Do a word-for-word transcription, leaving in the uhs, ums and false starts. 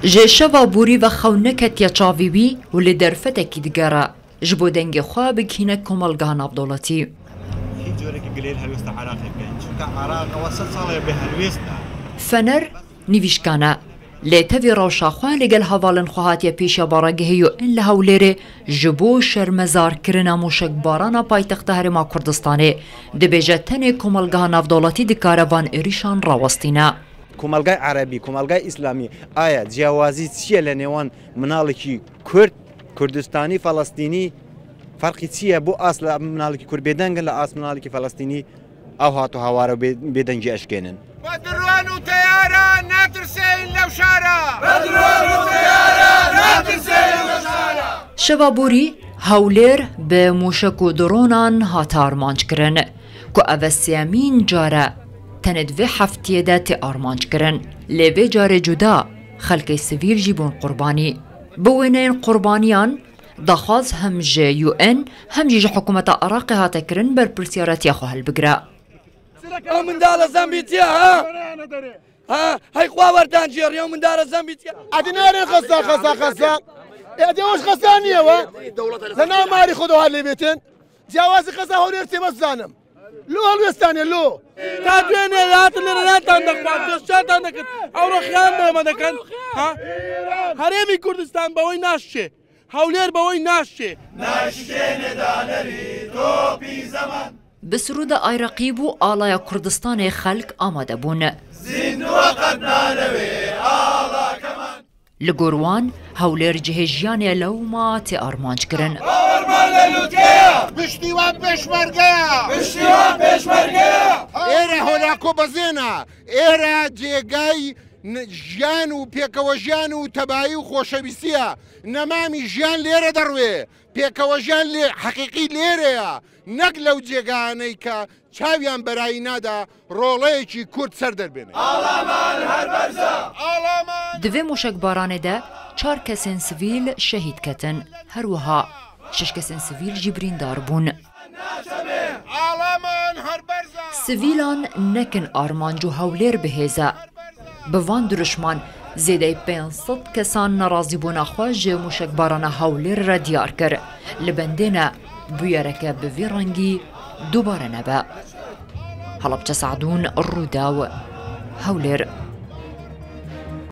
Ji şeva borî ve xew neketiye çavî wî û li derfetekî digere. Ji bo dengê xwe bigihîne komelgeha navdewletî. Hîç corekî gilê li helwêsta Iraqê bikin. Çunka Iraq ew sed sal e bê helwêst e. Fener nivîşkan e. Lê tevî rewşa xwe li gel hevalên xwe hatiye pêşiya baragehê U N li Hewlêrê ji bo şermezarkirina mûşekbarana paytexta Herêma Kurdistanê. Dibêje tenê komelgeha navdewletî dikare van êrîşan rawestîne. Komelgay Erebî, Komelgay Îslamî, aya ciyawazî çi ye li nêwan minalekî Kurd, Kurdistanî, Felestînî? Ferqî çi ye? Bo as li minalekî Kurd bêdeng in, li as minalekî Felestînî ew hat û hawara bê-, bêdengî eşkênin. Bedrûn û teyara natirsên lew şara. Bedrûn û teyara natirsên lew şara. Şeva borî Hewlêr bi mûşek û dronan hate armanc kirin, ku ev e sêyemîn car e tenê di vê heftiyê de tê armanc kirin. Lê vê carê cuda, xelkê sivîl jî bûn qurbanî. Bi wêneyên qurbaniyan, daxwaz hem ji U N hem jî ji hikûmeta Iraqê hate kirin berpirsiyaretiya xwe hilbigire. Ew mindala zembîtiye ha? Ha, hey xwe werdan jêr, ew mindala zembîtiye. Edi nêrê xesa, xesa, xesa. Edi hoş xesa niye wa? Zena mari xwe do halê bêtin. Ciyawazî xesa Hewlêr tê bes zanim. Lo helwêstanê lo. Ta duênê hatin li rênatan dexwar, destçatan deket. Ew ro xiyan me me deken. Ha? Herêmî Kurdistan be wê naşçê. Hewlêr be wê naşçê. Naşkêne danerî topî zeman. Bi sirûda Ayraqî bû alaya Kurdistanê xelk amade bûn. Zînd weqet nanewê ala keman. Li gor wan, Hewlêr cihê jiyanê ye lewma tê armanc kirin. Bawerman li lûtkeya. Piştî wan pêşmergeya. Piştî wan pêşmergeya. Êre holako bezêna. Êre cêgay n-, jiyan û pêkewejiyan û tebayî û xoşewîstiya. Nemamî jiyan lêre derwê. Pêkewejiyan lê heqîqî lêre ya. Nek lew cêgayaney ke çawiyan berayî nada roleyekî Kurd ser derbêne. Alaman her berza! Alaman! Di vê mûşekbaranê de çar kesên sivîl şehîd ketin. Her wiha şeş kesên sivîl jî birîndar bûn. Alaman her berza! Sivîlan nekin armanc û Hewlêr bi hêz e. Bi van dirûşman zêdeyî pênc sed kesan nerazîbûna xwe ji mûşekbarana Hewlêr re diyar kir. Li bendê ne bûyereke bi vî rengî dubare nebe. Helebce Sadûn, Rûdaw, Hewlêr.